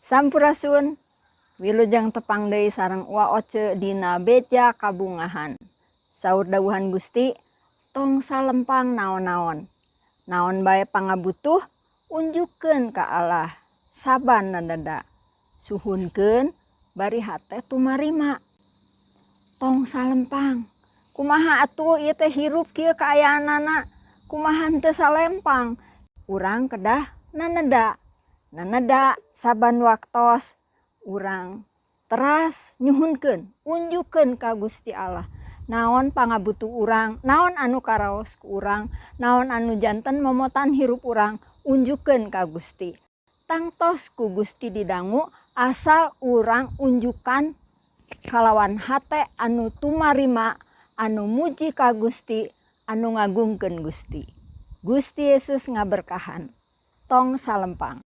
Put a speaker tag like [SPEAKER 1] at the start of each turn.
[SPEAKER 1] Sampurasun. Wilujeng tepang deui sareng Uwa Oce dina Beja Kabungahan. Saur dawuhan Gusti, tong salempang naon-naon. Naon bae pangabutuh, unjukkeun ka Allah saban naneda. Suhunkeun bari hate tumarima. Tong salempang. Kumaha atuh ieu teh hirup kieu kaayaanana? Kumaha henteu salempang? Urang kedah naneda. Naneda saban waktos urang teras nyuhunkeun, unjukkeun ka Gusti Allah. Naon pangabutuh urang, naon anu karaos ku urang, naon anu janten momotan hirup urang, unjukkeun ka Gusti. Tangtos ku Gusti didangu asal urang unjukan kalawan hate anu tumarima, anu muji ka Gusti, anu ngagungkeun Gusti. Gusti Yesus ngaberkahan. Tong salempang.